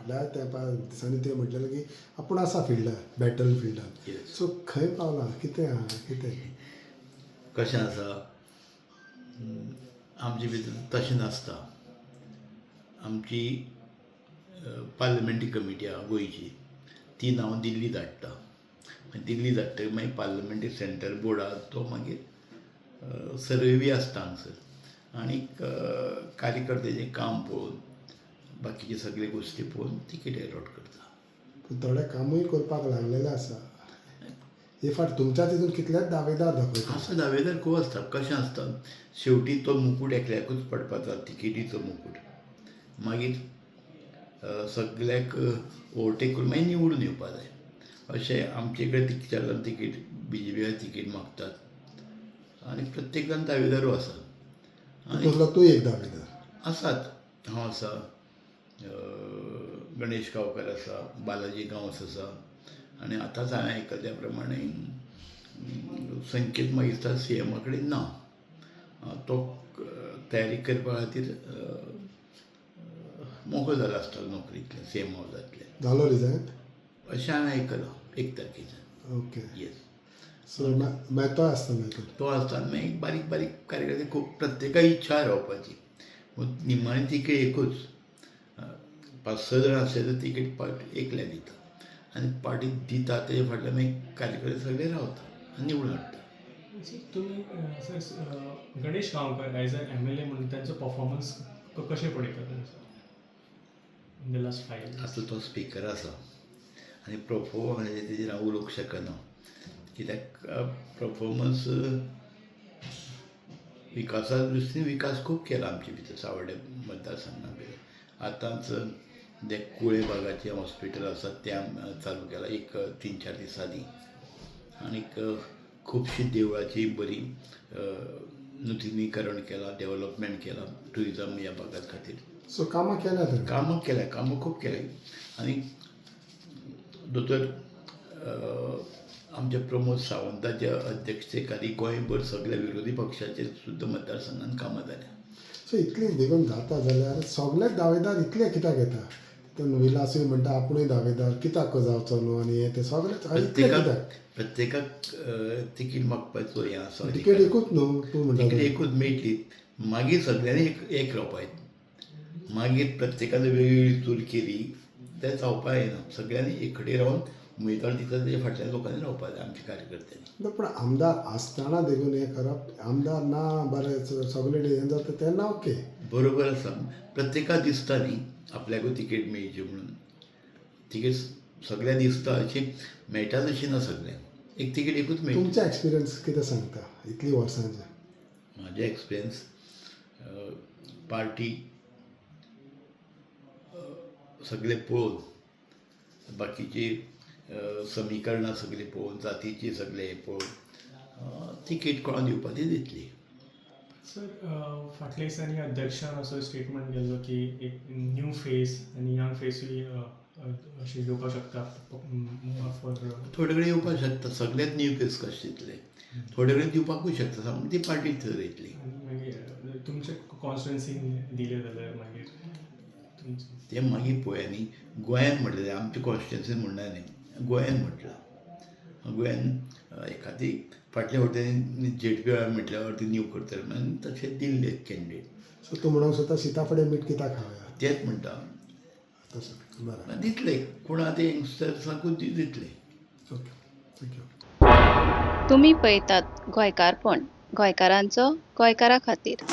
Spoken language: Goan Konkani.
फाटल्या तेंपा दिसांनी तुवें म्हटलेलें की आपूण आसा फिल्डार, बॅटल फिल्डार. सो खंय पावला, कितें आहा कितें? कशें आसा, आमचे भितर तशें नासता. आमची पार्लमेंटरी कमिटी आहा गोंयची, ती नांव दिल्ली धाडटा. मागीर दिल्ली धाडटकीर मागीर पार्लमेंटरी सेंट्रल बोर्ड आहा तो मागीर सर्वे बी आसता हांगसर आनीक कार्यकर्त्याचें काम पळोवन बाकीचे सगळे गोश्टी पळोवन तिकेट एलॉट करता. पूण थोडे कामूय करपाक लागलेले आसा. हे फाट तुमच्याच हितून कितलेच दावेदार दाखयता. आसा, दावेदार खूब आसता. कशें आसता, शेवटी तो मुकूट एकल्याकूच पडपाचो, तिकेटीचो मुकूट. मागीर सगल्याक ओवरटेक करून मागीर निवडून येवपा जाय. अशें आमचे कडेन चार जाण तिकेट बीजेपीक तिकेट मागतात आनी प्रत्येक जाण दावेदारूय आसा. आनी तितूंतलो तूं एक दावेदार. आसात, हांव आसा, गणेश गांवकर आसा, बालाजी गांवस आसा आनी आतांच हांवें आयकला त्या प्रमाणे संकेत म्हाका दिसता सीएमा कडेन ना, तो तयारी करपा खातीर मोकळो जाला आसतलो नोकरींतल्यान, सीएम हावजांतल्यान. जालो रिजायन? अशें हांवें आयकलां 1 तारखेच्यान. ओके. येस. सो मागीर तो आसता मागीर तो आसता. आनी मागीर बारीक बारीक कार्यकर्ते खूब, प्रत्येकाक इच्छा रावपाची, पूण निमाणी तिकेट एकूच. 5-6 जाण आसले तर तिकेट पार्टी एकल्या दिता आनी पार्टी दिता तेजे फाटल्यान मागीर कार्यकर्ते सगळे रावता आनी निवडून हाडटा. सर, तुमी sir, Ganesh Gaonkar as a MLA म्हणून तांचो परफॉर्मन्स कशें पळयता तांचो इन the last 5 years? आतां तो स्पिकर आसा आनी परफॉर्मन्साचेर तेजेर हांव उलोवंक शकना, कित्याक परफॉर्मन्स विकासा दृश्टीन विकास खूब केला आमचे भितर सावड्डे मतदारसंघा भितर. आतांच जें कुळे बागाचें हॉस्पिटल आसा तें चालू केलां एक 3-4 दिसांनी. आनीक खुबशीं देवळाची बरी नुतनीकरण केलां, डेवलपमेंट केलां ट्युरिजम ह्या भागा खातीर. सो कामां केल्या तुवें? कामां केल्या, कामां खूब केल्या. आनी दोतोर आमच्या प्रमोद सावंताच्या अध्यक्षतेखाली गोंयभर सगल्या विरोधी पक्षाचेर सुद्दां मतदारसंघान कामां जाल्या. सो इतलें देखून जाता जाल्यार सगळे दावेदार इतले कित्याक येता? तितून विलासूय म्हणटा आपुणूय दावेदार कित्याक जावचो न्हू आनी हें तें सगळें इतलें कित्याक? प्रत्येकाक तिकीट मागपाचो हें आसा. तिकेट एकूच न्हू तूं म्हणटा. तिकेट एकूच मेळटली, मागीर सगळ्यांनी एक रावपा. मागीर प्रत्येकान वेगवेगळी चूल केली तें जावपा येना. सगळ्यांनी एक कडेन रावन उमेदवार दिता तेजे फाटल्यान लोकांनी रावपा जाय, आमच्या कार्यकर्त्यांनी. पूण आमदार आसतना देखून हें करप, आमदार ना बरें सगळें हें जाता तेन्ना ओके. बरोबर आसा. प्रत्येकाक दिसता न्ही आपल्याकूय तिकेट मेळची म्हणून. तिकेट सगळ्यांक दिसता अशी मेळटाच अशी ना सगळ्यांक, एक तिकेट एकूच मेळटा. तुमचें एक्सपिरियन्स कितें सांगता इतली वर्सांचें? म्हाजें एक्सपिरियन्स पार्टी सगळें पळोवन, बाकीची समीकरणां सगळीं पळोवन, जातीची सगळें हें पळोवन तिकेट कोणाक दिवपा ती दितली. सर, फाटल्या दिसांनी अध्यक्षान असो स्टेटमेंट केल्लो की एक न्यू फेस आनी यंग फेसूय अशें येवपाक शकता फॉर थोडे कडेन येवपाक शकता. सगळेच न्यू फेस कशें दितले, थोडे कडेन दिवपाकूय शकता, सामकी ती पार्टी थरयतली. आनी मागीर तुमचे कॉन्स्टिट्युएन्सीन दिले जाल्यार मागीर तुमचें तें मागीर पळोवया न्ही. गोंयान म्हटलें, आमच्या कॉन्स्टिट्युएन्सीन म्हणना न्ही, गोंयान म्हटलां. गोंयान एखादी फाटल्या फावटी झेडपी म्हटल्यार ती न्यू करतले म्हणून तशें दिल्ले कॅन्डिडेट. सो तूं म्हणूंक सोदता सिताफळे मीठ कित्याक खावया? तेंच म्हणटा. तशें बरें. दितले कोण आतां यंगस्टर्सांकूच दितले. Okay, thank you. तुमी पळयतात गोंयकारपण, गोंयकारांचो गोंयकारा खातीर.